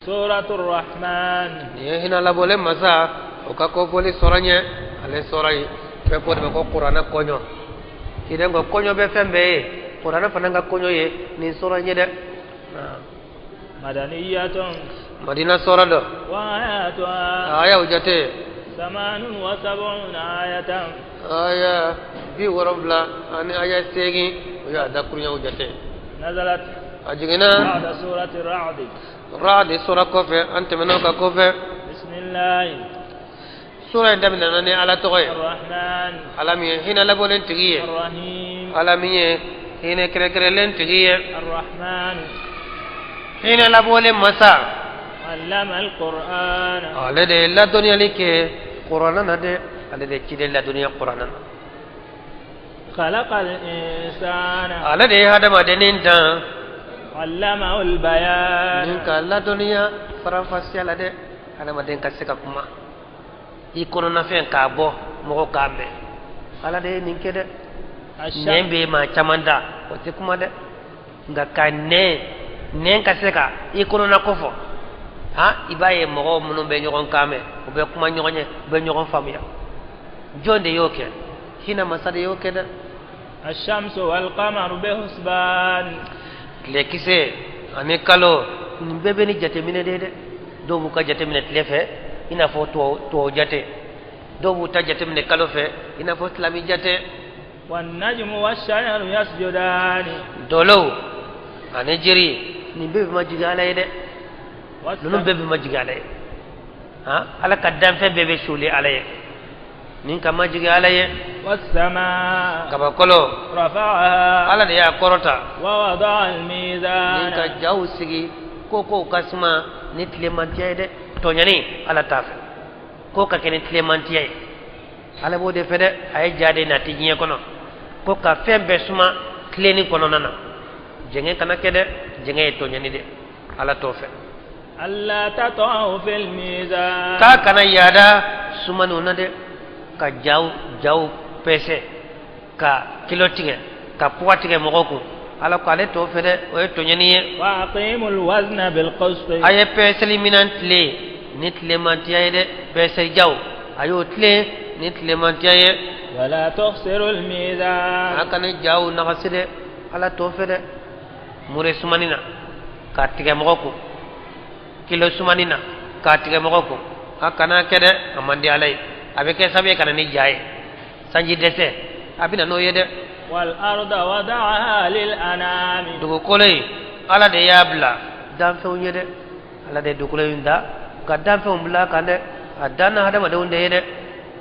Suratu Rahman. Nin ye hinɛ labɔlen masa o ka kofɔli sura ye ale sura ye bɛɛ ko de ma ko kuranɛ kɔɲɔ ciden ko kɔɲɔ bɛ fɛn bɛɛ ye kuranɛ fana ka kɔɲɔ ye nin sura ye dɛ. Madaniyatun. Madina sura don. Wa ayatuha. Ayaw jate. Samanun wa sab'una ayatan. Aya 78 o y'a dakurunɲɛw jate. Nazalat. A jiginna. Ba'da surati Ra'd. Ra'd sura kɔfɛ an tɛmɛna o kan kɔfɛ. Bisimilahi. Sura in daminɛna ni Ala tɔgɔ ye. Arrahman. Ala min ye hinɛ labɔlen tigi ye. Arrahim. Ala min ye hinɛ kɛrɛnkɛrɛnlen tigi ye. Arrahman. Hinɛ labɔlen masa. Allama al-Qur'an. Ale de ye ladɔnniyali kɛ kuranɛ na dɛ ale de ye ciden ladɔnniya kuranɛ na. Khalaqa al-insana. Ale de ye hadamadennin dan. Allamahu al-bayan. Ni k'a ladɔnniya faranfasiya la dɛ hadamaden ka se ka kuma i kɔnɔnafɛn k'a bɔ mɔgɔw k'a mɛn ala de ye nin kɛ dɛ nɛn bɛ maa caman da o tɛ kuma dɛ nka ka nɛn nɛn ka se ka i kɔnɔna ko fɔ han i b'a ye mɔgɔw minnu bɛ ɲɔgɔn kan mɛn u bɛ kuma ɲɔgɔn ye u bɛ ɲɔgɔn faamuya jɔn de y'o kɛ hinɛ masa de y'o kɛ dɛ Ashamsu wal qamaru bi husban. Tilekisɛ ani kalo nin bɛɛ bɛ ni jateminɛ de ye dɛ dɔw b'u ka jateminɛ tile fɛ i n'a fɔ tubabu jate dɔw b'u ta jateminɛ kalo fɛ i n'a fɔ silamɛ jate Wan najmu wash-shajaru yasjudani. Dolow ani jiri nin bɛɛ bɛ majigin ala ye dɛ ninnu bɛɛ bɛ majigin ala ye han ala ka danfɛn bɛɛ bɛ suuli ala ye ni ka majigin ala ye Was-samaa. Kabakolo Rafa'aha. Ala de y'a kɔrɔta Wa wada'a ni al-mizan. ka jaw sigi ko kow ka suma ni tilemantiya ye dɛ tɔɲani ala t'a fɛ ko ka kɛ ni tilemantiya ye ala b'o de fɛ dɛ a ye ja de nati diɲɛ kɔnɔ ko ka fɛn bɛɛ suma tilenni kɔnɔna na jɛngɛ kana kɛ dɛ jɛngɛ ye tɔɲani de ala t'o fɛ Alla tatghaw fil mizan. K'a kana yaada sumaniw na dɛ ka jaw jaw pɛsɛ ka kilo tigɛ ka puwa tigɛ mɔgɔw kun ala ko ale t'o fɛ dɛ o ye tɔɲɛni ye Wa aqimul wazna bil qist. A ye pɛsɛli minan tilen ni tilemantiya ye dɛ pɛsɛli jaw a y'o tilen ni tilemantiya ye Wala tukhsirul mizan. A kana jaw nagasi dɛ ala t'o fɛ dɛ mure sumani na k'a tigɛ mɔgɔ kun kilo sumani na k'a tigɛ mɔgɔ kun a kana kɛ dɛ a man di ala ye a bɛ kɛ sababu ye ka na ni ja ye sanji dɛsɛ a bɛ na n'o ye dɛ Wal arda wada'aha lil anami. Dugukolo in ala de y'a bila danfɛnw ye dɛ ala de ye dugukolo in da ka danfɛnw bila a kan dɛ a danna hadamadenw de ye dɛ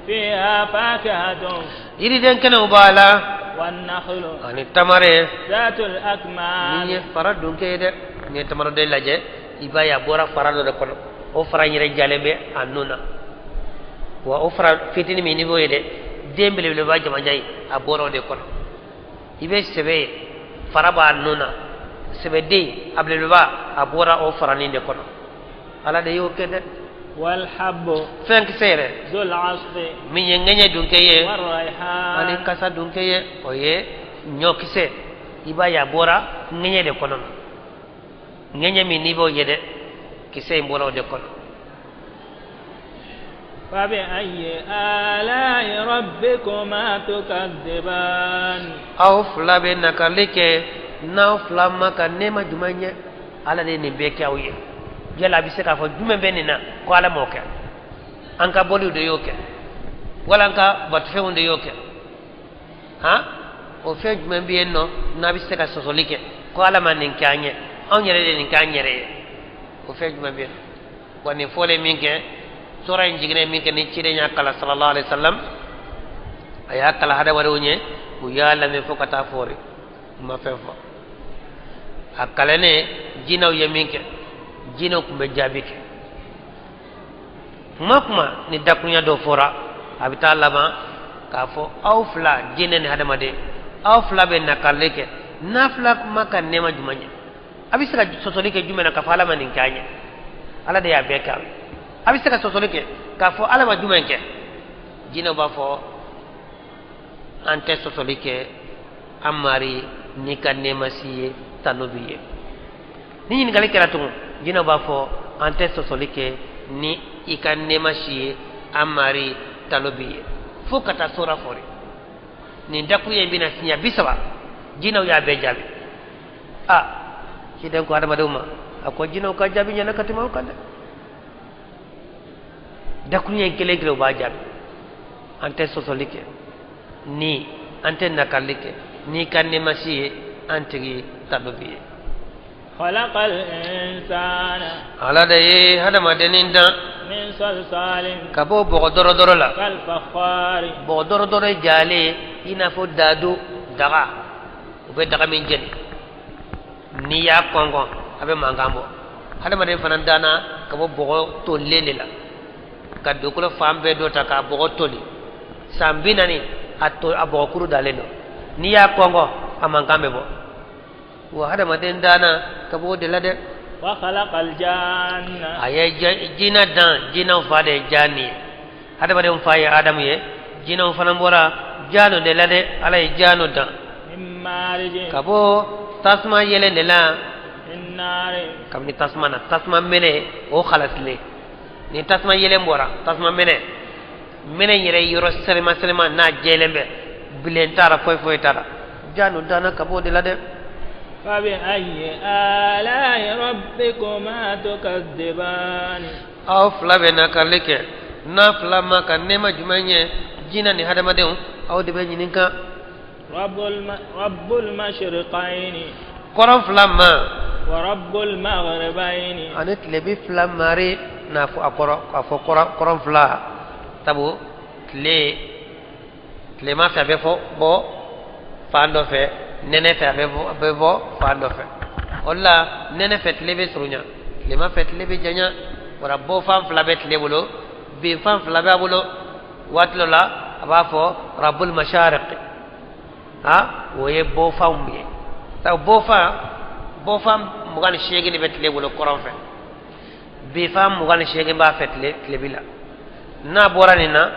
Fiha fakihatun. Yiriden kɛnɛw b'a la Wan nakhlu. Ani tamare Zatul akmam. Nin ye fara donkɛ ye dɛ n'i ye tamaroden lajɛ i b'a ye a bɔra fara dɔ de kɔnɔ o fara in yɛrɛ jalen bɛ a nun na wa o fara fitinin min n'i b'o ye dɛ den belebeleba jamanjan ye a bɔra o de kɔnɔ i bɛ sɛbɛ ye fara b'a nun na sɛbɛden a belebeleba a bɔra o faranin de kɔnɔ ala de y'o kɛ dɛ Wal habbu. Fɛn kisɛ yɛrɛ Zul asfi. Min ye ŋɛɲɛ dunkɛ ye War rayhan. Ani kasa dunkɛ ye o ye ɲɔkisɛ i b'a ye a bɔra ŋɛɲɛ de kɔnɔ ŋɛɲɛ min n'i b'o ye dɛ kisɛ in bɔra o de kɔnɔ Fabi ayyi ala'i rabbikuma tukazziban. Aw fila bɛ nakarili kɛ n'aw fila ma ka nɛɛma jumɛn ye ala de ye nin bɛɛ kɛ aw ye yala a bɛ se k'a fɔ jumɛn bɛ nin na ko ala m'o kɛ an ka boliw de y'o kɛ wala an ka batofɛnw de y'o kɛ han o fɛn jumɛn bɛ yen nɔ n'a bɛ se ka sɔsɔli kɛ ko ala ma nin kɛ an ye anw yɛrɛ de ye nin kɛ an yɛrɛ ye o fɛn jumɛn bɛ yen nɔ wa nin fɔlen min kɛ sura in jiginnen min kɛ ni ciden y'a kalan sallallahu alaihi wasallam a y'a kalan hadamadenw ye u y'a lamɛn fo ka taa fɔri u ma fɛn fɔ a kalannen jinɛw ye min kɛ jinɛw tun bɛ jaabi kɛ kuma kuma ni dakurunya dɔ fɔra a bɛ taa laban k'a fɔ aw fila jinɛ ni hadamaden aw fila bɛ nakarili kɛ n'a fila ma ka nɛɛma jumɛn ye a bɛ se ka sɔsɔli kɛ jumɛn na k'a fɔ ala ma nin kɛ an ye ala de y'a bɛɛ kɛ aw ye a bɛ se ka sɔsɔli kɛ k'a fɔ ala ma jumɛn kɛ jinɛw b'a fɔ an tɛ sɔsɔli kɛ an mari n'i ka nɛɛma si ye tanu b'i ye ni ɲininkali kɛra tugun jinɛw b'a fɔ An tɛ sɔsɔli kɛ ni i ka nɛɛma si ye, an mari, talo b'i ye. Fo ka taa sora fɔri nin dakuruɲɛ in bɛna siɲɛ 30, jinɛw y'a bɛɛ jaabi. A ciden ko adamadenw ma, a ko jinɛw ka jaabi ɲɛna ka tɛmɛ aw kan dɛ. Dakuruɲɛ in kelen kelen u b'a jaabi. An tɛ sɔsɔli kɛ ni an tɛ nakalili kɛ n'i ka nɛɛma si ye, an tigi, talo b'i ye. Khalaqal insana. Ala de ye hadamadennin dan. Min salsalin. Ka bɔ bɔgɔ dɔrɔdɔrɔ la. Kal fakhari. Bɔgɔ dɔrɔdɔrɔ jalen i n'a fɔ dado daga, u bɛ daga min jeni, n'i y'a kɔnkɔn a bɛ mankan bɔ. Hadamaden fana danna ka bɔ bɔgɔ tolilen de la, ka dugukolo fan bɛɛ dɔ ta k'a bɔgɔ toli san 40, a to a bɔgɔkuru dalen don, n'i y'a kɔnkɔn a mankan bɛ bɔ. Wa hadamaden danna ka bɔ o de la dɛ. Wa khalaqal janna. A ye jinɛ dan. Jinɛw fa de ye jani ye, hadamadenw fa ye Adamu ye, jinɛw fana bɔra jano de la dɛ. Ala ye jano dan min marijin. Ka bɔ tasuma yɛlɛn de la. Min narin. Kabini tasuma na, tasuma mɛnɛ o halasilen. Ni tasuma yɛlɛn bɔra, tasuma mɛnɛ mɛnɛ yɛrɛ yɔrɔ sɛlɛma sɛlɛma n'a jɛlen bɛ, bilen t'a la, foyi foyi t'a la, jano danna ka bɔ o de la dɛ. Fabi ayyi ala'i rabbikuma tukadzibani. Aw fila bɛ nakarili kɛ n'a fila ma ka nɛɛma jumɛn ye? Jinɛ ni hadamadenw, aw de bɛ ɲininka. Rabbul mashriqayni. Kɔrɔn fila ma. Wa rabbul maghribayni. Ani tilebi fila mari. N'a fɔ a kɔrɔ k'a fɔ kɔrɔn fila, sabu tile tilema fɛ a bɛ fɔ bɔ fan dɔ fɛ, nɛnɛ fɛ a bɛ bɔ fan dɔ fɛ. O la nɛnɛ fɛ tile bɛ surunya, tilema fɛ tile bɛ janya. Wara bɔ fan fila bɛ tile bolo, bin fan fila b'a bolo. Waati dɔ la a b'a fɔ rabbul mashariq, ha, o ye bɔfanw ye. Sabu bɔfan 28 de bɛ tile bolo kɔrɔn fɛ, binfan 28 b'a fɛ tile tilebi la. N'a bɔra nin na,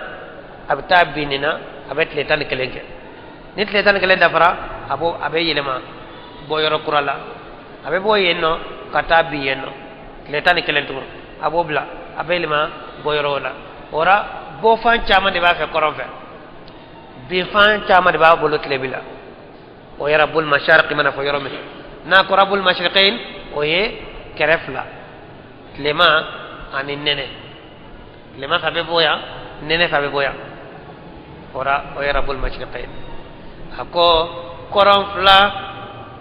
a bɛ taa bin nin na, a bɛ tile 11 kɛ. Ni tile 11 dafara, a b'o a bɛ yɛlɛma bɔ yɔrɔ kura la, a bɛ bɔ yen nɔ ka taa bin yen nɔ, tile 11 tugun a b'o bila, a bɛ yɛlɛma bɔ yɔrɔ la. O la bɔfan caman de b'a fɛ kɔrɔn fɛ, binfan caman de b'a bolo tilebi la. O ye rabbul mashariqi mana fɔ yɔrɔ min n'a ko rabbul mashriqain, o ye kɛrɛ fila, tilema ani nɛnɛ. Tilema fɛ a bɛ bɔ yan, nɛnɛ fɛ a bɛ bɔ yan. O la o ye rabbul mashriqain. A ko kɔrɔn fila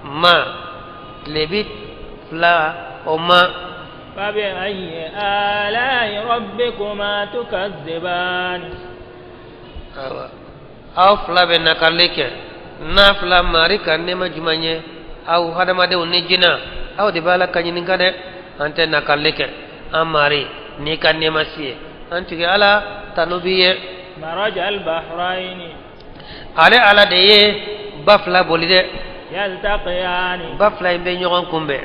ma, tilebi fila o ma. Fabi ayyi ala'i rabbikuma tukadzibani. Awa, aw fila bɛ nakarili kɛ n'a fila mari ka nɛɛma jumɛn ye? Aw hadamadenw ni jinɛ, aw de b'a la ka ɲininka dɛ. An tɛ nakarili kɛ an mari n'i ka nɛɛma si ye, an tigi Ala, tanu b'i ye. Marajal bahrayni. Ale Ala de ye ba fila boli dɛ. Yaltaqiyani. Ba fila in bɛ ɲɔgɔn kunbɛn.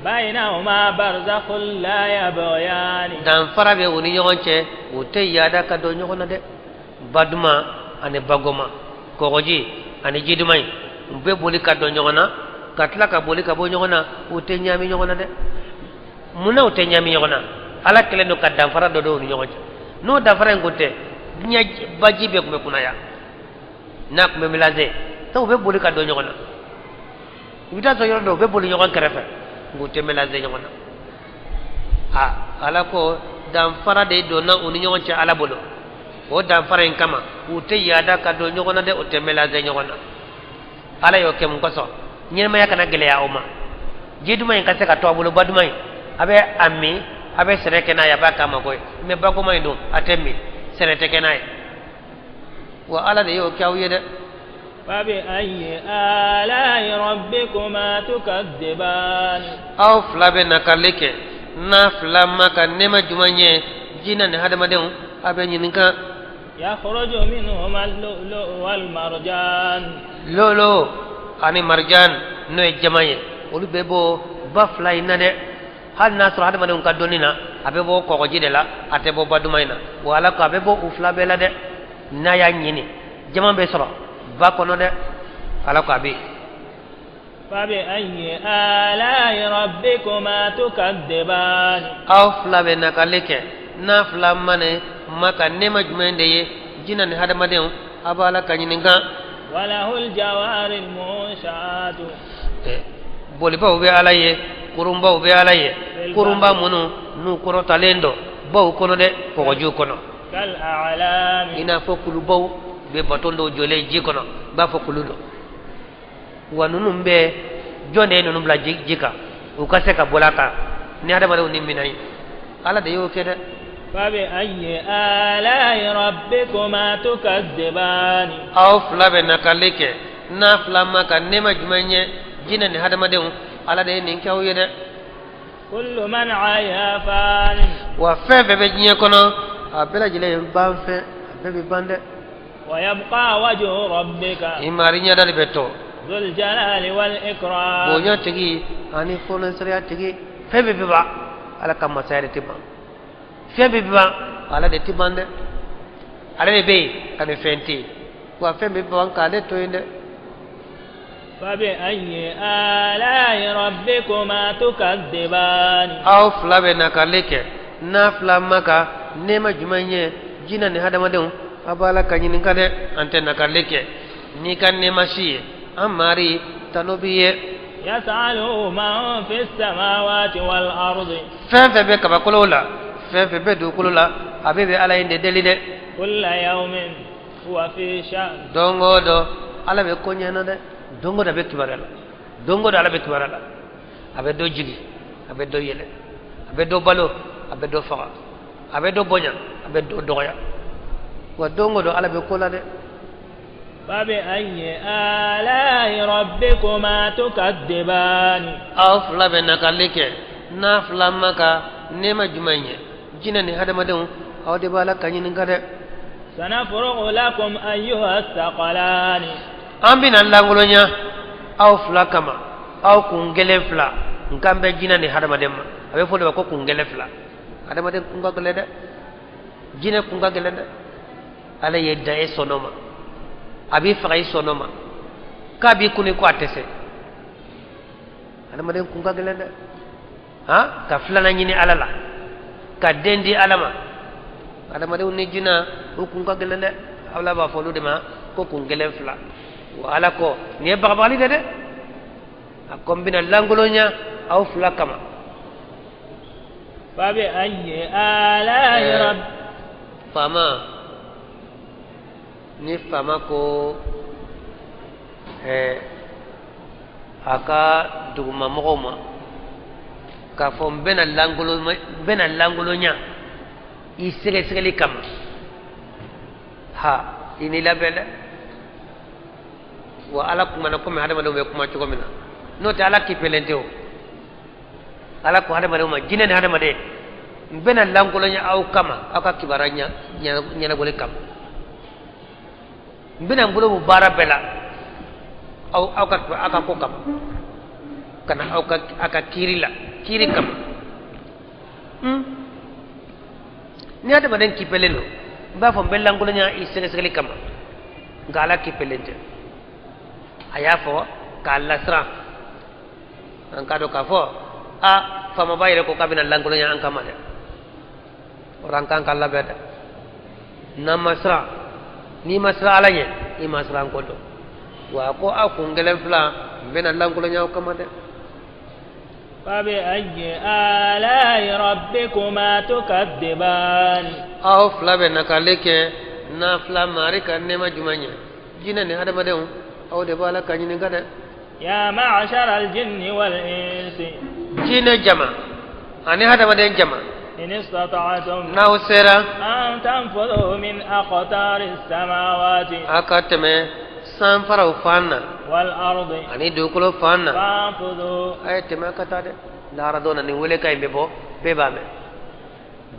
Baynahuma barzakhun la yabghiyani. Danfara bɛ u ni ɲɔgɔn cɛ, u tɛ yaada ka don ɲɔgɔn na dɛ. Ba duman ani bagoma, kɔgɔji ani ji duman in, u bɛ boli ka don ɲɔgɔn na, ka tila ka boli ka bɔ ɲɔgɔn na, u tɛ ɲaami ɲɔgɔn na dɛ. Munna u tɛ ɲaami ɲɔgɔn na? Ala kɛlen don ka danfara dɔ don u ni ɲɔgɔn cɛ. N'o danfara in kun tɛ, diɲɛ baji bɛɛ tun bɛ kunnaya n'a tun bɛ mélanger. U bɛ boli ka don ɲɔgɔn na, i bɛ taa sɔrɔ yɔrɔ dɔ u bɛ boli ɲɔgɔn kɛrɛfɛ, nka u tɛ mélanger ɲɔgɔn na. A Ala ko danfara de donna u ni ɲɔgɔn cɛ Ala bolo. O danfara in kama u tɛ yaada ka don ɲɔgɔn na dɛ, u tɛ mélanger ɲɔgɔn na. Ala y'o kɛ mun kosɔn? Ɲɛnamaya kana gɛlɛya aw ma, ji duman in ka se ka to a bolo. Ba duman in, a bɛ a min, a bɛ sɛnɛ kɛ n'a ye, a b'a k'a mako ye. Mais bagoma in dun, a tɛ min, sɛnɛ tɛ kɛ n'a ye. Wa Ala de y'o kɛ aw ye dɛ. Fabi ayyi ala'i rabbikuma tukadzibani. Aw fila bɛ nakarili kɛ n'a fila ma ka nɛɛma jumɛn ye? Jinɛ ni hadamadenw, a bɛ ɲininka. Yakhruju minhuma al-lu'lu'u wal marjan. Lolo ani marjan, n'o ye jama ye, olu bɛ bɔ ba fila in na dɛ. Hali n'a sɔrɔ hadamadenw ka dɔnni na, a bɛ bɔ kɔgɔji de la, a tɛ bɔ ba duman in na. Wa Ala ko a bɛ bɔ u fila bɛɛ la dɛ. N'a y'a ɲini, jama bɛ sɔrɔ ba kɔnɔ dɛ. Ala ko a bɛ yen. فبأي آلاء ربكما تكذبان. Aw fila bɛ nakali kɛ n'a fila ma ne ma ka nɛɛma jumɛn de ye, jinɛ ni hadamadenw? A b'a la ka ɲininka. وله الجوار المنشآت Bolibaw bɛ Ala ye, kurunbaw bɛ Ala ye, kurunba minnu n'u kɔrɔtalen don baw kɔnɔ dɛ, kɔgɔjiw kɔnɔ. كالأعلام. I n'a fɔ kulubaw bɛ baton dɔw jɔlen ji kɔnɔ, i b'a fɔ kulu don. Wa ninnu bɛɛ, jɔn de ye ninnu bila ji kan u ka se ka bɔl'a kan ni hadamadenw ni minɛn ye? Ala de y'o kɛ dɛ. فبأي آلاء ربكما تكذبان؟ Aw fila bɛ nakali kɛ n'a fila ma ka nɛɛma jumɛn ye, jinɛ ni hadamadenw? Ala de ye nin kɛ aw ye dɛ. كل من عليها فان. Wa fɛn fɛn bɛ diɲɛ kɔnɔ, a bɛɛ lajɛlen ye ban fɛn, a bɛɛ bɛ ban dɛ. ويبقى وجه ربك I mari ɲɛda de bɛ to. ذو الجلال والإكرام. Bonya tigi ani fɔnɔsiriya tigi. Fɛn bɛɛ bɛ ban, Ala ka masaya de tɛ ban. Fɛn bɛɛ bɛ ban, Ala de tɛ ban dɛ. Ale de bɛ yen ka nin fɛn tɛ yen, wa fɛn bɛɛ bɛ ban k'ale to yen dɛ. فبأي آلاء ربكما تكذبان؟ Aw fila bɛ nakali kɛ n'a fila ma ka nɛɛma jumɛn ye, jinɛ ni hadamadenw? A b'a la ka ɲininka dɛ. An tɛ nakali kɛ n'i ka nɛɛma si ye. An mari, tano b'i ye. يسأله من في السماوات والأرض. Fɛn fɛn bɛ kabakolow la, fɛn fɛn bɛ dugukolo la, a bɛɛ bɛ Ala in de deli dɛ. كل يوم هو في شأن. Don o don Ala bɛ ko ɲɛna dɛ. Don o don a bɛ kibaruya la, don o don Ala bɛ kibaruya la. A bɛ dɔ jigi, a bɛ dɔ yɛlɛ, a bɛ dɔ balo, a bɛ dɔ faga, a bɛ dɔ bonya, a bɛ dɔ dɔgɔya. Wa don o don Ala bɛ ko la dɛ. فبأي آلاء ربكما تكذبان؟ Aw fila bɛ nakali kɛ n'a fila ma ka nɛɛma jumɛn ye, jinɛ ni hadamadenw? Aw de b'a la ka ɲininka dɛ. سنفرغ لكم أيها الثقلان. An bɛna lankolonya aw fila kama, aw kun kelen fila. N kan bɛ jinɛ ni hadamaden ma. A bɛ fɔ de ma ko kun kelen fila. Hadamaden kun ka gɛlɛn dɛ, jinɛ kun ka gɛlɛn dɛ. Ala ye da e sɔnn'o ma, a b'i faga i sɔnn'o ma, k'a b'i kuni ko a tɛ se. Hadamaden kun ka gɛlɛn dɛ. Han ka filanan ɲini Ala la, ka den di Ala ma. Hadamadenw ni jinɛ, u kun ka gɛlɛn dɛ. Ala b'a fɔ olu de ma ko kun kelen fila. Wa Ala ko nin ye bagabagali de dɛ. A ko n bɛna lankolonya aw fila kama. فبأي آلاء رب Faama ni faama ko a ka dugumamɔgɔw ma k'a fɔ n bɛna lankolo, n bɛna lankolonya i sɛgɛsɛgɛli kama, ha, i n'i labɛn dɛ. Wa Ala kumana komi hadamadenw bɛ kuma cogo min na. N'o tɛ, Ala kipelen tɛ o. Ala ko hadamadenw ma, jinɛ ni hadamaden, n bɛna lankolonya aw kama, aw ka kibaruya ɲɛnabɔli kama. N bɛna n bolo bɔ baara bɛɛ la aw ka ko kama, ka na aw ka a ka kiiri la, kiiri kama. Ni hadamaden kipelen don, n b'a fɔ n bɛ lankolonya i sɛgɛsɛgɛli kama. Nka Ala kipelen tɛ. A y'a fɔ k'a lasiran. An k'a dɔn k'a fɔ a faamaba yɛrɛ ko k'a bɛna lankolonya an kama dɛ. O an kan ka labɛn dɛ. N'an ma siran, n'i ma siran Ala ɲɛ, i ma siran ko dɔn. Wa ko aw kun kelen fila, n bɛna lankolonya aw kama dɛ. فبأي آلاء ربكما تكذبان؟ Aw fila bɛ nakali kɛ n'a fila mari ka nɛɛma jumɛn ye, jinɛ ni hadamadenw? Aw de b'a la ka ɲininka dɛ. يا معشر الجن والإنس. Jinɛ jama ani hadamaden jama. إن استطعتم N'aw sera أن تنفذوا من أقطار السماوات a ka tɛmɛ sanfaraw fan na والأرض ani dugukolo fan na, فانفذوا. a ye tɛmɛ a ka taa dɛ. Lahara don na, nin welekan in bɛ bɔ, bɛɛ b'a mɛn.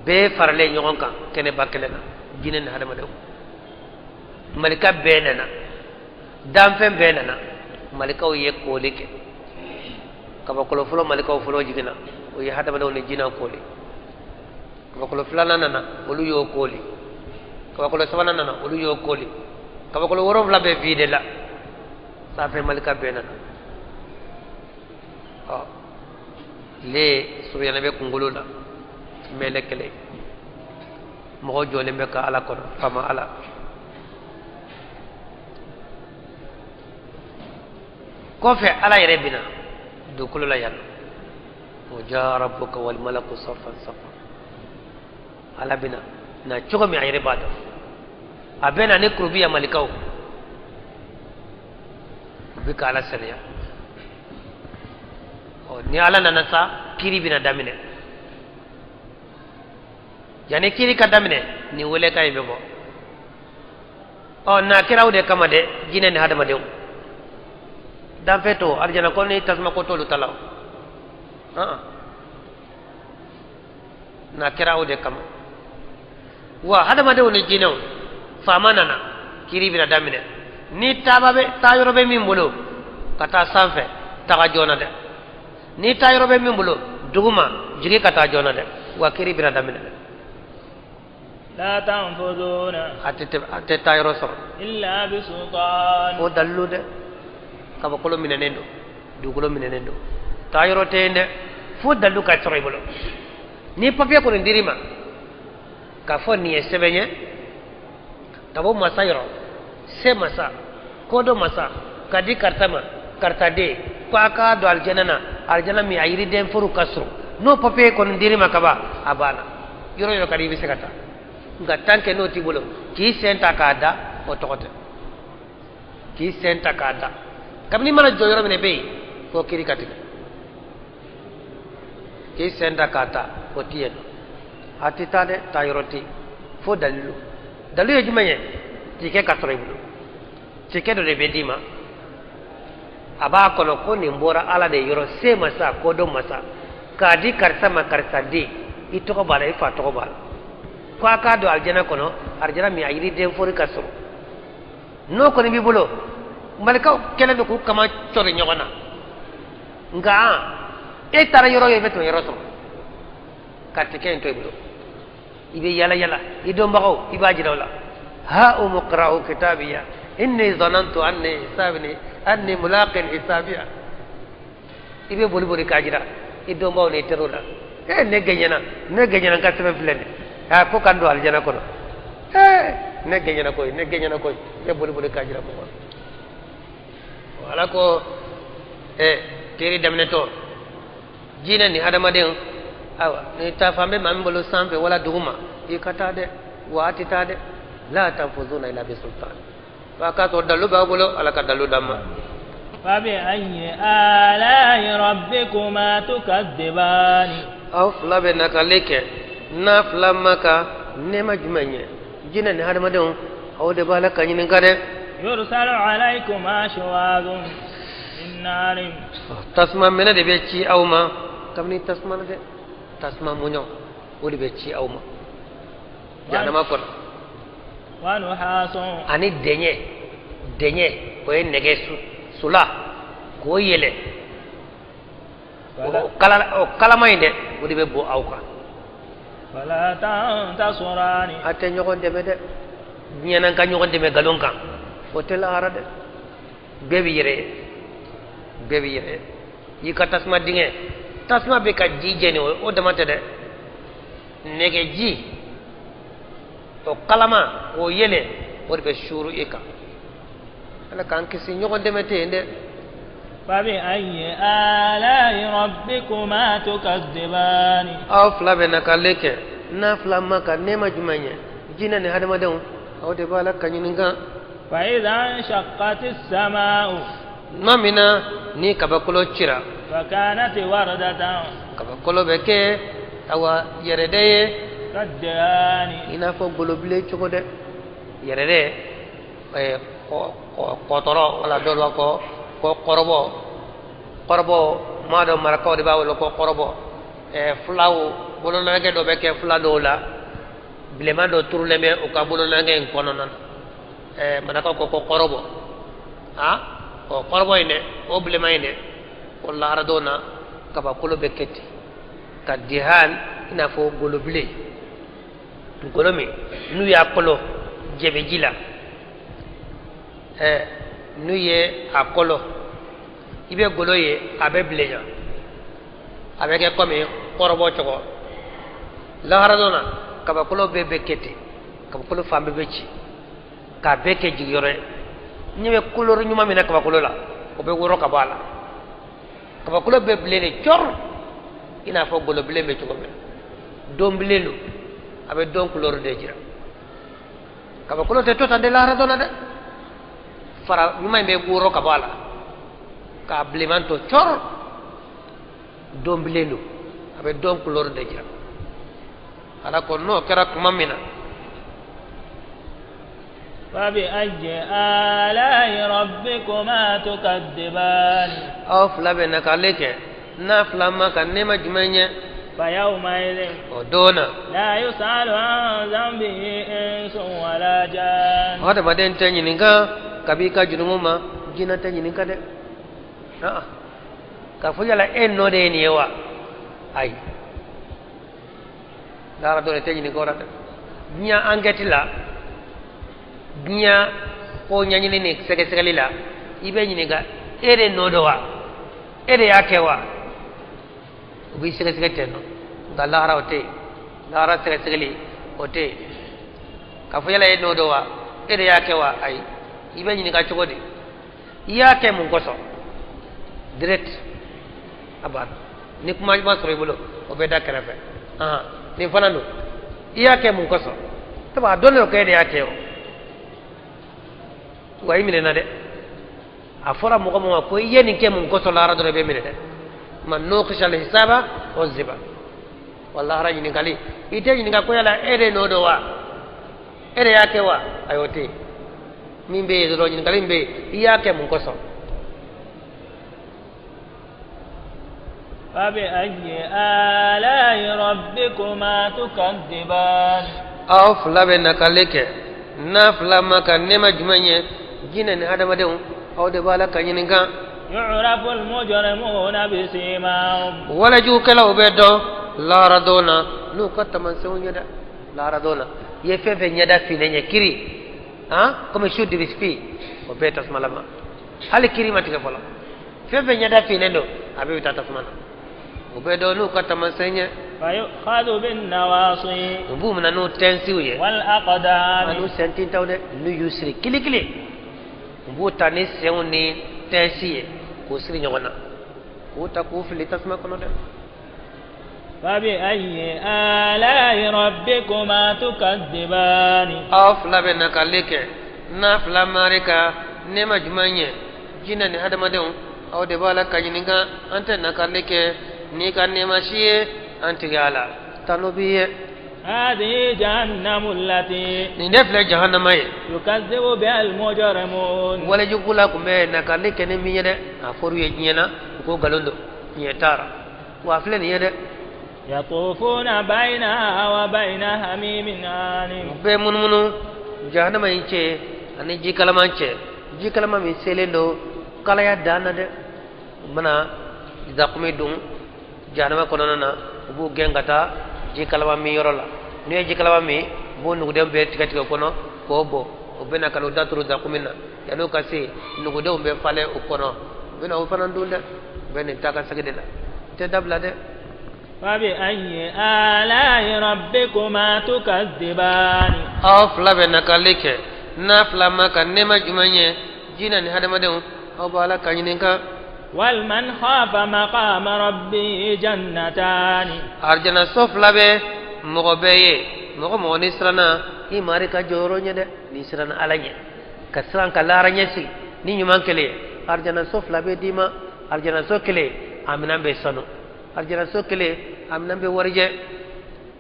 Bɛɛ faralen ɲɔgɔn kan kɛnɛba kelen na, jinɛ ni hadamadenw, malika bɛɛ nana, danfɛn bɛɛ nana. Malikaw ye kooli kɛ. Kabakolo fɔlɔ, malikaw fɔlɔ jiginna, o ye hadamadenw ni jinɛw kooli. Kabakolo filanan nana, olu y'o kooli. Kabakolo sabanan nana, olu y'o kooli. Kabakolo wolonfila bɛɛ vide la. Sanfɛ malika bɛɛ nana. Ɔ, tile surunyalen bɛ kunkolo la, mɛlɛ kelen, mɔgɔ jɔlen bɛ ka Ala kɔnɔ, faama Ala. Kɔfɛ Ala yɛrɛ bɛ na dugukolo la yan nɔ. Wa jaa rabbuka wal malaku saffan saffa. Ala bɛ na cogo min, a yɛrɛ b'a dɔn. A bɛ na ni kurubiya malikaw, u bɛ ka Ala saniya. Ɔ, ni Ala nana sa, kiri bɛna daminɛ. Yanni kiri ka daminɛ, nin welekan in bɛ bɔ. Ɔ, n'a kɛra o de kama dɛ, jinɛ ni hadamadenw danfɛ to alijana ko ni tasuma ko t'olu ta la o. N'a kɛra o de kama wa, hadamadenw ni jinɛw, faama nana, kiri bɛna daminɛ. Ni taaba bɛ taa yɔrɔ bɛ min bolo ka taa sanfɛ, taga joona dɛ. Ni taa yɔrɔ bɛ min bolo duguma, jigin ka taa joona dɛ. Wa kiri bɛna daminɛ dɛ. La tanfuduna. A tɛ taa yɔrɔ sɔrɔ. Illa bi sultan. Fo dalilu dɛ. Kabakolo minɛnen don, dugukolo minɛnen don, taa yɔrɔ tɛ yen dɛ, fo dalilu ka sɔrɔ i bolo. Ni papiye kɔni dir'i ma k'a fɔ nin ye sɛbɛn ye ka bɔ masa yɔrɔ, se masa, kodɔn masa, ka di karisa ma, karisa den, ko a k'a don alijana na, alijana min a yiriden foro ka surun, n'o papiye kɔni dir'i ma ka ban, a banna. Yɔrɔ yɔrɔ ka di, i bɛ se ka taa. Nka tant que n'o t'i bolo, k'i sen ta k'a da, o tɔgɔ tɛ k'i sen ta k'a da. Kabini i mana jɔ yɔrɔ min na bɛ yen, fo kiri ka tigɛ. K'i sen ta k'a ta, o ti yen nɔ, a tɛ taa dɛ, taa yɔrɔ tɛ, fo dalilu. Dalilu ye jumɛn ye? Tikɛ ka sɔrɔ i bolo. Tikɛ dɔ de bɛ d'i ma, a b'a kɔnɔ ko nin bɔra Ala de yɔrɔ, se masa, kodɔn masa, k'a di karisa ma, karisa den, i tɔgɔ b'a la, i fa tɔgɔ b'a la, ko a k'a don alijana kɔnɔ, alijana min a yiriden fori ka sɔrɔ. N'o kɔni b'i bolo, malikaw kɛlen don k'u kama cɔri ɲɔgɔn na, nka e taara yɔrɔ o yɔrɔ, i bɛ tɛmɛ yɔrɔ sɔrɔ ka tikɛ in to i bolo. I bɛ yala yala i dɔnbagaw, i b'a jira o la: ha umuqra'u kitabiya inni zanantu anni hisabni anni mulaqin hisabiya. I bɛ boli boli k'a jira i dɔnbagaw ni i teriw la: ee, ne gɛɲɛna, ne gɛɲɛna, n ka sɛbɛn filɛ nin ye, ko ka n don alijana kɔnɔ. Ee, ne gɛɲɛna koyi, ne gɛɲɛna koyi. I bɛ boli boli k'a jira mɔgɔw la. Ala ko ee, kiri daminɛtɔ, jinɛ ni hadamadenw, ayiwa, ni taafan bɛ maa min bolo sanfɛ wala duguma, i ka taa dɛ, wa a tɛ taa dɛ. La tanfuzuna illa bi sultan. Wa k'a sɔrɔ dalu b'aw bolo. Ala ka dalu d'an ma. فبأي آلاء ربكما تكذبان؟ Aw fila bɛ nakali kɛ n'a fila ma ka nɛɛma jumɛn ye, jinɛ ni hadamadenw? Aw de b'a la ka ɲininka dɛ. يرسل عليكما شواظ من نار. Tasuma mɛnɛ de bɛ ci aw ma. Kabini tasuma na dɛ, tasuma muɲɔ, o de bɛ ci aw ma jahanama kɔnɔ. ونحاس. Ani dɛɲɛ, dɛɲɛ, o ye nɛgɛ sula k'o yɛlɛ, o kala, o kalama in dɛ, o de bɛ bɔ aw kan. فلا تنتصران. A tɛ ɲɔgɔn dɛmɛ dɛ. Diɲɛ na ka ɲɔgɔn dɛmɛ nkalon kan, o tɛ lahara dɛ. Bɛɛ b'i yɛrɛ ye, bɛɛ b'i yɛrɛ ye. I ka tasuma dingɛ, tasuma bɛ ka ji jɛni, o dama tɛ dɛ, nɛgɛji o kalama k'o yɛlɛ, o de bɛ suuru i kan. Ala k'an kisi, ɲɔgɔn dɛmɛ tɛ yen dɛ. فبأي آلاء ربكما تكذبان؟ Aw fila bɛ nakali kɛ n'a fila ma ka nɛɛma jumɛn ye, jinɛ ni hadamadenw? Aw de b'a la ka ɲininka. فإذا انشقت السماء. Tuma min na ni kabakolo cira, فكانت وردة. Kabakolo bɛ kɛ awa yɛrɛdɛ ye. كالدهان. I n'a fɔ golobilen cogo dɛ, yɛrɛdɛ, kɔtɔrɔ wala dɔw b'a fɔ ko kɔrɔbɔ. Kɔrɔbɔ maa dɔ, marakaw de b'a wele ko kɔrɔbɔ. Fulaw bolonakɛ dɔ bɛ kɛ fula dɔw la, bilenman dɔ turulen bɛ u ka bolonakɛ in kɔnɔna na. Marakaw ko ko kɔrɔbɔ. A ɔ, kɔrɔbɔ in dɛ, o bilenman in dɛ, o lahara don na, kabakolo bɛ kɛ ten ka dihan, i n'a fɔ golobilen, golo min n'u y'a kolo jɛbɛji la. N'u ye a kolo, i bɛ golo ye, a bɛ bilenya. A bɛ kɛ komi kɔrɔbɔ cogo. Lahara don na, kabakolo bɛɛ bɛ kɛ ten, kabakolo fan bɛɛ bɛ ci k'a bɛɛ kɛ jigiyɔrɔ ye. Ɲɛ bɛ couleur ɲuman min na kabakolo la, o bɛ wɔrɔ ka bɔ a la. Kabakolo bɛɛ bilen de cɔrɔ, i n'a fɔ golo bilen bɛ cogo min na. Don bilen don, a bɛ don couleur de jira. Kabakolo tɛ to tan de lahara don na dɛ. Fara ɲuman in bɛ wɔrɔ ka bɔ a la k'a bilenman to cɔrɔ. Don bilen don, a bɛ don couleur de jira. Ala ko n'o kɛra tuma min na, فبأي آلاء ربكما تكذبان. Aw fila bɛ nakali kɛ n'a fila ma ka nɛɛma jumɛn ɲɛ? فيومئذ O don na, لا يسأل عن ذنبه إنس ولا جان. Hadamaden tɛ ɲininka kabi i ka jurumu ma, jinɛ tɛ ɲininka dɛ. Aa, k'a fɔ yala e nɔ de ye nin ye wa? Ayi, lahara don tɛ ɲininka o la dɛ. Diɲɛ enquête la, diɲɛ ko ɲɛɲini ni sɛgɛsɛgɛli la, i bɛ ɲininka e de nɔ don wa, e de y'a kɛ wa, u b'i sɛgɛsɛgɛ ten nɔ. Nka lahara o tɛ yen. Lahara sɛgɛsɛgɛli o tɛ yen k'a fɔ yala e nɔ don wa, e de y'a kɛ wa. Ayi, i bɛ ɲininka cogo di? I y'a kɛ mun kosɔn? Direct, a banna. Ni kuma ma sɔrɔ i bolo, o bɛ da kɛrɛfɛ. Ahan, nin fana don, i y'a kɛ mun kosɔn? Sabu a dɔnnen don ko e de y'a kɛ o. Wa i minɛna dɛ. A fɔra mɔgɔ min ma ko i ye nin kɛ mun kosɔn, lahara dɔrɔn i bɛ minɛ dɛ. Man nuqisha al-hisaba uzziba. Wa lahara ɲininkali, i tɛ ɲininka ko yala e de nɔ don wa, e de y'a kɛ wa. Ayi, o tɛ yen. Min bɛ yen dɔrɔn, ɲininkali min bɛ yen, i y'a kɛ mun kosɔn? فبأي آلاء ربكما تكذبان. Aw fila bɛ nakali kɛ n'a fila ma ka nɛɛma jumɛn ye? Jinɛ ni hadamadenw, aw de b'a la ka ɲininka. يعرف المجرمون بسيماهم. Walajugukɛlaw bɛ dɔn lahara don na n'u ka taamasiyɛnw ye dɛ. Lahara don na, i ye fɛn fɛn ɲɛda finnen ye kiri han komi su dibi o bɛɛ tasuma lama. Hali kiri ma tigɛ fɔlɔ, fɛn fɛn ɲɛda finnen don, a bɛɛ bɛ taa tasuma na. O bɛ dɔn n'u ka taamasiyɛn ye. فيؤخذ بالنواصي U b'u minɛ n'u tɛnsiw ye والأقدام. Ani sentintaw dɛ, n'u y'u siri kilikili, u b'u ta ni senw ni tɛnsi ye k'u siri ɲɔgɔn na, k'u ta k'u fili tasuma kɔnɔ dɛ. فبأي آلاء ربكما تكذبان. Aw fila bɛ nakali kɛ n'a fila mari ka nɛɛma jumɛn ye? Jinɛ ni hadamadenw, aw de b'a la ka ɲininka. An tɛ nakali kɛ n'i ka nɛɛma si ye an tigi a la. Tanu b'i ye. هذه جهنم التي Nin de filɛ jahanama ye يكذب بها المجرمون. Walejugula tun bɛ nakali kɛ ni min ye dɛ, a fɔr'u ye diɲɛ na, u ko nkalon don, tiɲɛ t'a la. Wa a filɛ nin ye dɛ. يطوفون بينها وبين حميم آن. U bɛ munumunu jahanama in cɛ ani ji kalaman cɛ, ji kalama min selen don kalaya dan na dɛ. U mana zakumi dun jahanama kɔnɔna na, u b'u gɛn ka taa ji kalama min yɔrɔ la. N'u ye ji kalama min, u b'o nugudenw bɛɛ tigɛ tigɛ o kɔnɔ k'o bɔ. U bɛ na ka n'u da turu zakumi na. Yan'u ka se, nugudenw bɛ falen o kɔnɔ, u bɛ na o fana dun dɛ. U bɛ nin taa ka segin de la, u tɛ dabila dɛ. فبأي آلاء ربكما تكذبان. Aw fila bɛ nakali kɛ n'a fila ma ka nɛɛma jumɛn ye? Jinɛ ni hadamadenw, aw b'a la ka ɲininka. ولمن خاف مقام ربه جنتان. Arijana so fila bɛ mɔgɔ bɛɛ ye. Mɔgɔ mɔgɔ n'i siranna i mari ka jɔyɔrɔ ɲɛ dɛ, n'i siranna Ala ɲɛ, ka siran ka lahara ɲɛ sigi ni ɲuman kelen ye, arijana so fila bɛ d'i ma. Arijana so kelen, a minɛn bɛ sanu. Arijana so kelen, a minɛn bɛ warijɛ.